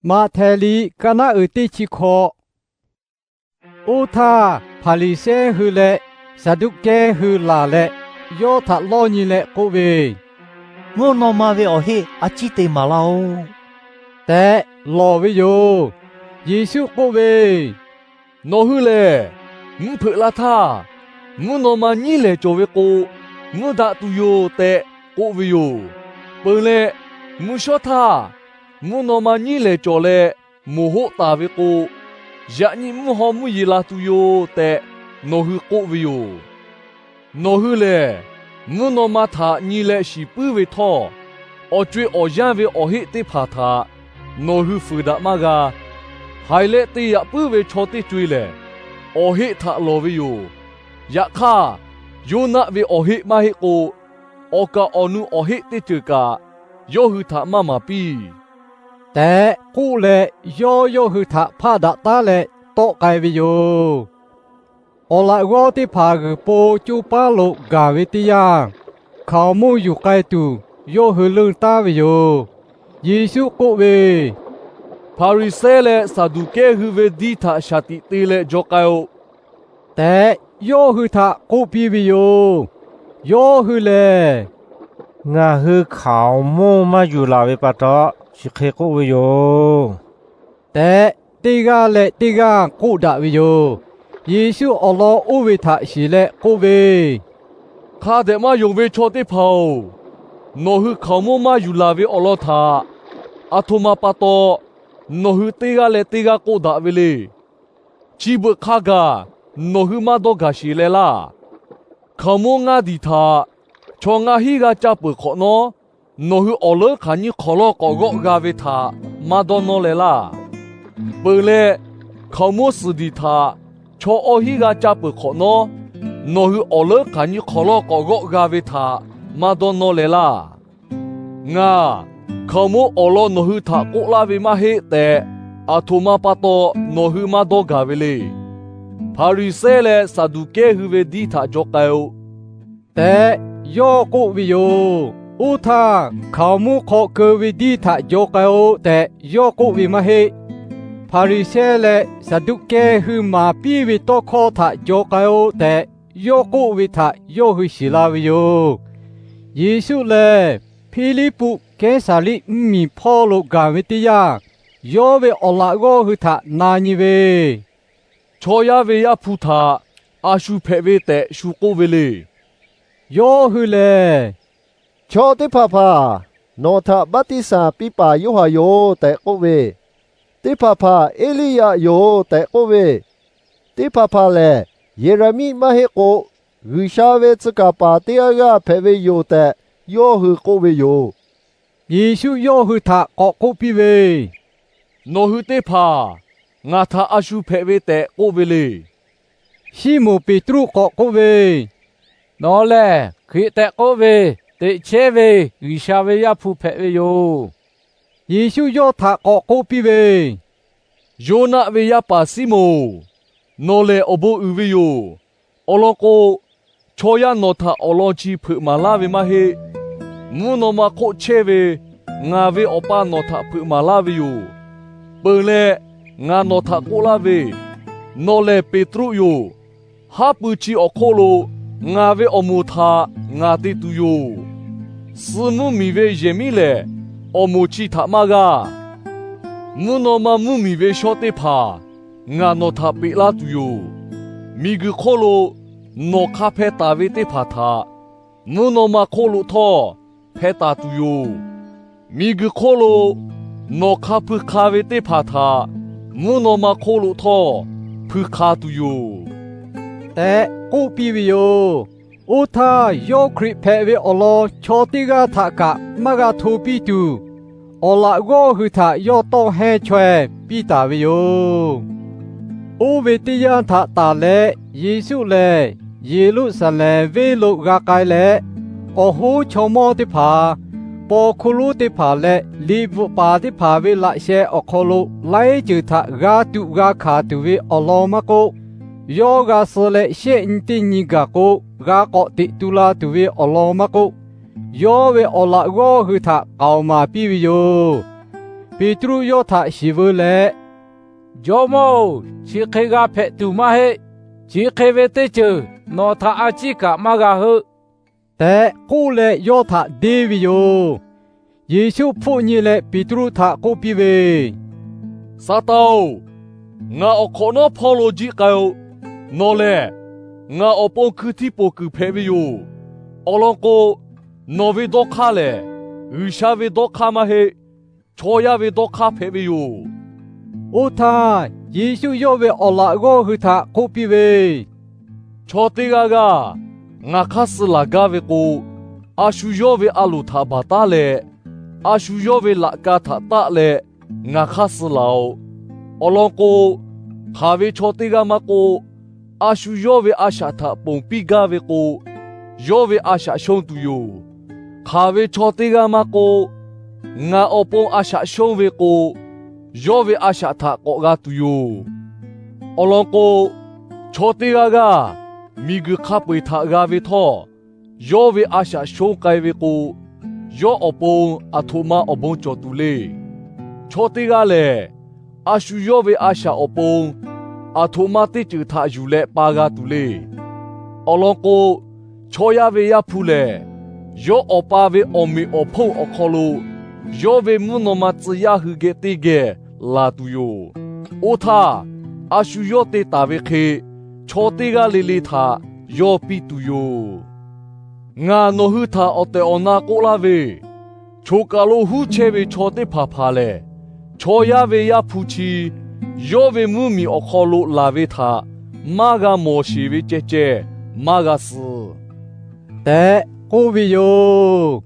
Maꞈhtehˍ liꞈ ka naˆ uiˍ teˇ chi hkawꞈ. Oˇ htaˇ, Hpaˍriˍsehˇ hui leh Saˍduˆkehˇ hui laˬ leh, yawˇ htaꞈ lawˇ nyi leh k'oˆ ve, Mvuhˇ naw ma ve awˬ heˆ a ciˉ te maˍ laˇ-oˆ tehꞈ lawˬ ve yoˬ. Yeˍsuˆ k'oˆ ve, Nawˬ hui lehˬ, mvuhˇ hpeuꞈ la htaˇ, mvuhˇ naw ma nyiˉ lehˍ cawˬ ve k'o, mvuhˇ daꞈ tuˬ yoˬ tehꞈ k'oˆ ve yoˬ. Peuˬ leh, mvuhˇ shawˉ htaˇ, mvuhˇ naw ma nyiˉ lehˍ cawˬ leh moˍ hoˆ taˍ ve k'o, yaꞈ nyi mvuhˇ haw mvuhˇ yeˬ la tuˬ yoˬ tehꞈ nawˬ hui k'oˆ ve yoˬ. Nawˬ hui lehˬ, mvuhˇ naw ma htaꞈ nyi leh shiˍ puiˉ ve htawˇ, awˬ co-e awˬ yanˇ ve awˬ heˆ teˇ hpaˍ htaꞈ nawˬ hui fuiˍ daꞈ maˇ g'a. Haiˬ leh te yaꞈ puiˉ ve chaw teˇ co-e lehˬ, awˬ heˆ htaꞈ lawˬ ve yoˬ. Yaꞈ hk'aˇ, Yoˇnaˆ ve awˬ heˆ maˇ heˆ k'o, awˬ kaˍ awˬ nu awˬ heˆ teˇ ceuˬ kaꞈ yawˇ hui htaꞈ maˇ maˍ piˇ tehꞈ k'oˆ leh, yawˇ yawˇ hui htaꞈ hpaˆ daꞈ taˉ leh tawˆ k'ai ve yoˬ. Awˬ laꞈ g'awˇ teˇ hpaˍ g'uiˬ po coˇ paˉ lo gaˬ ve teˇ yanˇ, hkaoˍmonˇ yuˬ k'ai tuˬ yawˇ hui leunˇ taˉ ve yoˬ. Yeˍsuˆ k'oˆ ve, Hpaˍriˍsehˇ leh Saˍduˍkehˇ hui ve diˇ htaꞈ shaˍ tiꞈ te leh jaw k'ai-o tehꞈ, yawˇ hui htaꞈ k'oˆ piˇ ve yoˬ. Yawˇ hui lehˬ, Ngaˬ hui hkaoˍmonˇ maˇ yuˬ laˬ ve pa taw, chi hk'e k'oˆ ve yoˬ tehꞈ, teˇ g'aˇ leh teˇ g'aˇ k'oˆ daꞈ ve yoˬ. Yeˍsuˆ awˬ lawn oˇ ve htaꞈ shiˍ leh k'oˆ ve, Hk'a dehꞈ maˇ yonˍ ve chaw teˇ hpaˍ-oˬ, nawˬ hui hkaoˍmonˇ maˇ yuˬ laˬ ve awˬ lawn htaꞈ aˬ htoꞈ ma pa taw nawˬ hui teˇ g'aˇ leh teˇ g'aˇ k'oˆ daꞈ ve le. Chi beuꞈ hk'a gaˬ nawˬ hui maˇ dawˇ gaˬ sheˍ leh laˇ. Hkaoˍmonˇ ngaˇ diˬ htaꞈ chaw ngaˇ hinˉ g'aˇ caˇ peuˬ hk'awꞈ nawˉ, nawˬ hui awˬ leuˉ hk'aˬ nyiˇ hk'awˍ lawˇ k'awꞈ g'awˆ g'a ve htaꞈ maˇ dawˇ nawˇ leh laˇ. Peuˬ leh, hkaoˍmonˇ suhˍ diˬ htaꞈ chaw awˇ hinˉ g'aˇ caˇ peuˬ hk'awꞈ nawˉ, nawˬ hui awˬ leuˉ hk'aˬ nyiˇ hk'awˍ lawˇ k'awꞈ g'awˆ g'a ve htaꞈ maˇ dawˇ nawˇ leh laˇ. Ngaˬ hkaoˍmonˇ awˬ lawn nawˬ hui htaꞈ k'oˆ laˇ ve maˇ heˆ tehꞈ, aˬ htoꞈ ma pa taw nawˬ hui maˇ dawˇ gaˬ ve le. Hpaˍriˍsehˇ leh Saˍduˍkehˇ hui ve diˇ htaꞈ jaw k'ai-o tehꞈ yawˇ k'oˆ ve yoˬ. Oˇ htaˇ, hkaoˍmonˇ hk'aw keu ve diˇ htaꞈ jaw k'ai-o tehꞈ yawˇ k'oˆ ve maˇ heˆ. Hpaˍriˍsehˇ leh Saˍduˆkehˇ hui maˍ piˇ ve tawˇ hkawˇ htaꞈ jaw k'ai-o tehꞈ yawˇ k'oˆ ve htaꞈ yawˇ hui shiˍ la ve yoˬ. Yeˍsuˆ lehˬ, Hpiˇliˇpuˆ Kehˉsaˍriˆ mvuhˇmiˬ hpawˇ lo gaˬ ve teˇ yanˇ, yawˇ ve awˬ laꞈ g'awˇ hui htaꞈ na nyi ve, Chaw yaˇ ve Yaˇ hpu htaꞈ a shu hpehꞈ ve tehꞈ shu k'oˆ ve le. Yawˇ hui lehˬ, Chaw teˇ hpaˍ hpaˍ, nawˬ htaꞈ baˆtiˆsaˬ piˇ paˍ Yoˇhanˬ yoˬ tehꞈ k'oˆ ve, teˇ hpaˍ hpaˍ Eˇliˇyaꞈ yoˬ tehꞈ k'oˆ ve, teˇ hpaˍ hpaˍ lehˬ, Yeˍraˍmiˆ maˇ heˆ k'o, G'uiˬsha ve tcuh kaˍ paˍ teˇ g'aˇ g'aˇ hpehꞈ ve yoˬ tehꞈ yawˇ hui k'oˆ ve yoˬ. Yeˍsuˆ yawˇ hui htaꞈ k'awꞈ k'oˆ piˇ ve, Nawˬ hui teˇ hpaˍ ngaˬ htaꞈ a shu hpehꞈ ve tehꞈ k'oˆ ve le. Siˉmonˍ Peˍtruˆ k'awꞈ k'oˆ ve, Nawˬ lehˬ Hkriꞈ tehꞈ k'oˆ ve, teꞈ chehˇ ve G'uiˬsha ve Yaˇ hpu hpehꞈ ve yoˬ. Yeˍsuˆ yawˇ htaꞈ k'awꞈ k'oˆ piˇ ve, Yoˇnaˆ ve yaˇ paˍ Siˉmonˍ, nawˬ lehˬ awˬ bon uiˍ ve yoˬ. Awˬ lawn k'o, chaw yaˇ nawˬ htaꞈ awˬ lawn chi hpeuꞈ maˍ laˇ ve maˇ heˆ. Mvuhˇ naw ma hk'oˆ chehˇ ve ngaˬ ve Awˬ pa nawˬ htaꞈ hpeuꞈ maˍ laˇ ve yoˬ. Peuˬ leh, ngaˬ nawˬ htaꞈ k'oˆ laˇ ve, nawˬ lehˬ Peˍtruˆ yoˬ. Haˉ pui chi awˬ hk'oˆ lo ngaˬ ve awˬ moˍ htaꞈ ngaˬ te tuˬ yoˬ. Suh mvuhˇmiˬ ve yehˬ miˉ lehˬ, awˬ moˍ chi htaꞈ maˇ g'aˇ. Mvuhˇ naw ma mvuhˇmiˬ ve shawˉ teˇ hpaˍ ngaˬ nawˬ htaꞈ peꞈ laˇ tuˬ yoˬ. Miˬguiˬ hk'oˆ lo nawˬ hk'a hpeh taˍ ve teˇ hpaˍ htaꞈ mvuhˇ naw ma hk'oˆ lo htawˇ hpeh taˍ tuˬ yoˬ. Miˬguiˬ hk'oˆ lo nawˬ hk'a hpui hk'a ve teˇ hpaˍ htaꞈ mvuhˇ naw ma hk'oˆ lo htawˇ hpui hk'a tuˬ yoˬ tehꞈ k'oˆ piˇ ve yoˬ. Oˇ htaˇ, yawˇ Hkriꞈ hpehꞈ ve awˬ lawn chaw teˇ g'aˇ htaꞈ kaꞈ maˇ g'a hto piˇ tuˬ, awˬ laꞈ g'awˇ hui htaꞈ yawˇ tawˇ hehnˇ chaweh piˇ taˍ ve yoˬ. Oˇ ve teˇ yanˇ htaꞈ tanˬ leh, Yeˍsuˆ lehˬ Yeˍruˆsaˍlehnˍ venˇ lo g'a k'ai leh, awˬ hoˉ chaw mawˇ teˇ hpaˍ, paw hkuˇ lonˉ teˇ hpaˍ leh liꞈ bvuhꞈ paˍ teˇ hpaˍ ve laꞈ sheh awˬ hk'aw lo laiˉ ceuˬ htaꞈ g'a tuꞈ g'a hkanˍ tuˬ ve awˬ lawn maˇ k'oˆ, yawˇ g'a suh leh shehˆ nyi teˇ nyi gaˬ k'o, g'a k'awꞈ teꞈ tu la tuˬ ve awˬ lawn maˇ k'oˆ, yawˇ ve awˬ laꞈ g'awˇ hui htaꞈ k'aoˍ maˍ piˇ ve yoˬ. Peˍtruˆ yawˇ htaꞈ shiˍ veu leh, Jawˇmawˇ-oˬ, chi hk'e g'a hpehꞈ tuˬ maˇ heˆ. Chi hk'e ve teˇ ceuˬ nawˬ htaꞈ a ciˉ kaꞈ maˇ g'a heuˆ tehꞈ k'oˆ leh yawˇ htaꞈ deˇ ve yoˬ. Yeˍsuˆ hpfuhˆ nyi leh Peˍtruˆ htaꞈ k'oˆ piˇ ve, Saˍtanˍ-oˬ, ngaˬ awˬ hk'awꞈ nawˉ hpawˇ lo jiˆ k'ai-o. Nawˬ lehˬ ngaˬ awˬ pon hkui htiˇ poˬ kuiˬ hpehꞈ ve yoˬ. Awˬ lawn k'o, nawˬ ve dawˇ hk'aˇ lehˬ G'uiˬsha ve dawˇ hk'aˇ maˇ heˆ, chaw yaˇ ve dawˇ hk'aˇ hpehꞈ ve yoˬ. Oˇ htaˇ Yeˍsuˆ yawˇ ve awˬ laꞈ g'awˇ hui htaꞈ k'oˆ piˇ ve, Chaw teˇ g'aˇ g'aˇ ngaˬ hk'aˇ suh laˬ gaˇ ve k'o, a shu yawˇ ve a loˍ htaꞈ baˬ taˉ leh, a shu yawˇ ve laꞈ ka htaꞈ taˆ leh ngaˬ hk'aˇ suh laˬ-oꞈ. Awˬ lawn k'o, hk'aˬ ve chaw teˇ g'aˇ maˇ k'oˆ, a shu yawˇ ve a shaꞈ htaꞈ ponˬ piˇ gaˇ ve k'o, yawˇ ve a shaꞈ shonˇ tuˬ yoˬ. Hk'aˬ ve chaw teˇ g'aˇ maˇ k'oˆ, ngaˬ awˬ pon a shaꞈ shonˇ ve k'o, yawˇ ve a shaꞈ htaꞈ k'awꞈ g'a tuˬ yoˬ. Awˬ lawn k'o, chaw teˇ g'aˇ g'aˇ miˬguiˬ hk'a peu-eˬ htaꞈ g'a ve htawˇ, yawˇ ve a shaꞈ shonˇ k'ai ve k'o, yawˇ awˬ pon aˬ htoꞈ ma awˬ bon cawˬ tuˬ le. Chaw teˇ g'aˇ lehˬ, a shu yawˇ ve a shaꞈ awˬ pon aˬ htoꞈ ma teˇ ceuˬ htaꞈ yuˬ leh pa g'a tuˬ le. Awˬ lawn k'o, chaw yaˇ ve Yaˇ hpu lehˬ, yawˇ Awˬ pa ve awˬ meꞈ awˬ hponˇ awˬ hk'aw lo yawˇ ve mvuhˇ naw ma tcuh yaˇ hui geh teˇ geh laˬ tuˬ yoˬ. Oˇ htaˇ, a shu yawˇ te taˍ ve hk'e chaw teˇ g'aˇ le le htaꞈ yawˇ piˇ tuˬ yoˬ. Ngaˬ nawˬ hui htaꞈ awˬ tehˬ awˬ na k'oˆ laˇ ve, choˬ kaˬ lo huˉ chehˇ ve chaw teˇ hpaˍ hpaˍ lehˬ, chaw yaˇ ve Yaˇ hpu chi yawˇ ve mvuhˇmiˬ awˬ hk'aw lo laˬ ve htaꞈ maˇ g'a mawˬ sheˍ ve ceh ceh maˇ g'a suh tehꞈ k'oˆ ve yoˬ.